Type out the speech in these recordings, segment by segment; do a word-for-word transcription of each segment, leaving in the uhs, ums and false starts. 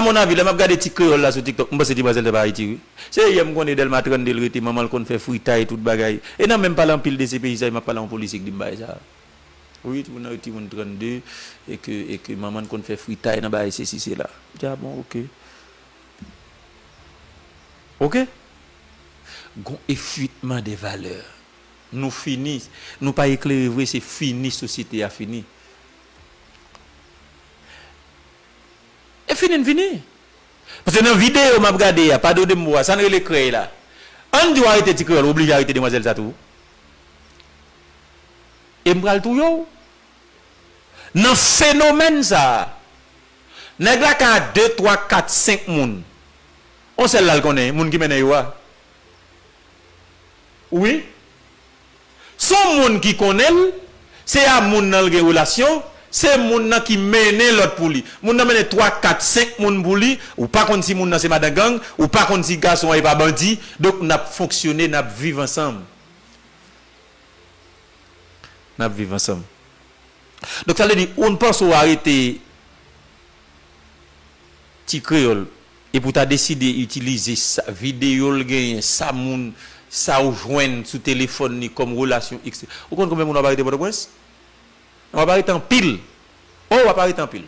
Mon avi, lè m ap gade ti kreyòl la sou TikTok, m panse demwazèl sa pa Ayiti, wi. Se yè m konnen Dèlma trannde l rete, manman l konn fè fritay, tout bagay. E nan menm pale anpil de se peyi sa, e m ap pale yon polisye k di m bagay sa. Wi, timoun nan rete timoun trannde, e ke, e ke manman l konn fè fritay nan bagay sesi sela. M di, a bon, oke. Oke? Gon efwitman de valè. Nou fini. Nou pa eklere vre, se fini, sosyete a fini. E fini n fini. Paske nan videyo m ap gade a, padone m pou a, sa n rele krèy la. Ann di w arete ti kreyòl, w oblije arete demwazèl sa tou. E m pral touye w. Nan fenomèn sa a, nèg la ka a de, twa, kat, senk moun. On sèl la l konnen, moun ki mennen yo a. Wi. Se yon moun ki konnen l, se a moun nan l gen relasyon, se moun nan ki mennen lòt pou li. Moun nan mennen twa, kat, senk moun pou li, ou pa konn si moun nan se madan gang, ou pa konn si gason an e pa bandi, donk n ap fonksyone, n ap viv ansanm. N ap viv ansanm. Donk, sa vle di, ou n panse w arete ti kreyòl, epi w ta deside itilize sa, videyo l genyen, sa moun, sa w jwenn sou telefòn li kòm relasyon, etsetera. Ou konn konbyen moun w ap arete Pòtoprens? W ap arete anpil. O, w ap arete anpil.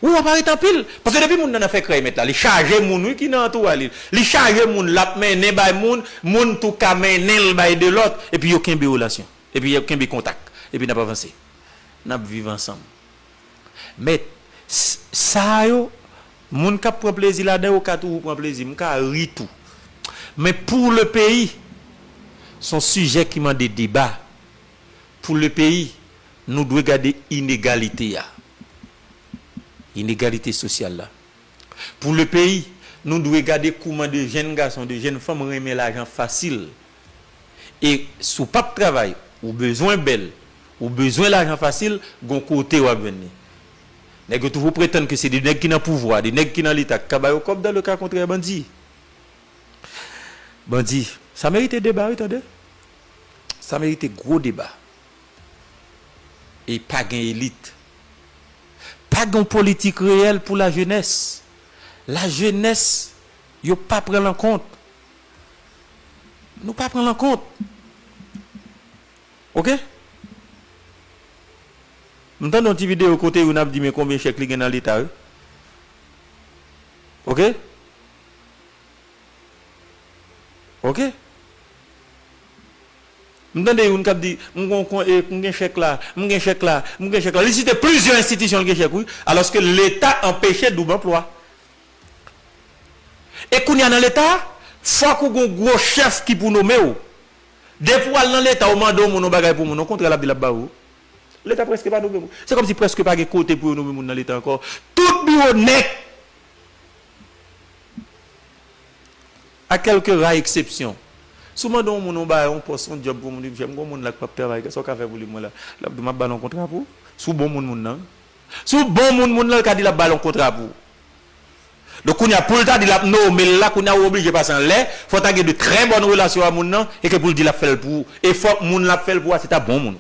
Wi, w ap arete anpil. Paske depi moun nan nan fè krèy mèt la, li chaje moun, wi, ki nan antouray li. Li chaje moun, l ap mennen bay moun, moun tou ka mennen l bay de lòt, epi yo kenbe relasyon. Epi y ap kenbe kontak. Epi n ap avanse. N ap viv ansanm. Mèt, s-, sa yo, moun k ap pran plezi ladan yo ka toujou pran plezi. M ka ri tou. Men pou le peyi, se yon sijè ki mande deba. Pou le peyi, nou dwe gade inegalite a. Inegalite sosyal la. Pou le peyi, nou dwe gade kouman de jèn gason, de jèn fanm renmen lajan fasil. E si w p ap travay, ou bezwen bèl, ou bezwen lajan fasil, gon kote w ap jwenn li. Nèg yo toujou pretann ke se de nèg ki nan pouvwa, de nèg ki nan leta ki ka ba yo kòb, dans le cas contraire, bandi. Bandi. Sa merite deba, wi, tande. Sa merite gwo deba. E pa gen elit. Pa gen yon politik reyèl pou lajenès. Lajenès, yo pa pran l an kont. Nou pa pran l an kont. Oke? M tande yon ti videyo kote youn ap di men konbyen chèk li gen nan leta, wi. Oke? Oke? M tande youn k ap di, "M gon, kon, e, m gen chèk la, m gen chèk la, m gen chèk la." Li site plizyè enstitisyon l gen chèk, wi. Alòske leta anpeche doub anplwa. E kounye a nan leta, fòk ou gon gwo chèf ki pou nome w. Depi w al nan leta, ou mande yon moun yon bagay pou moun, o kontrè, l ap di l ap ba ou. Leta prèske pa nome moun. Se kòmsi prèske pa gen kote pou yo nome moun nan leta ankò. Tout biwo nèt. A kèlke ra eksepsyon. Si w mande yon moun yon bagay, yon pòs, yon djòb pou moun, li di, "M gon moun la k p ap travay, sa w ka fè pou li, mwen la?" L ap di, "M ap ba l yon kontra pou ou." Si w bon moun, moun nan. Si w bon moun, moun nan, l ka di l ap ba l yon kontra pou ou. Donk, kounye a, pou l ta di l ap nome l la, kounye a, ou oblije pase anlè, fò w ta gen de trè bòn relasyon a moun nan, e ke pou l di l ap fè l pou ou. E fòk moun l ap fè l pou a, se ta bon moun.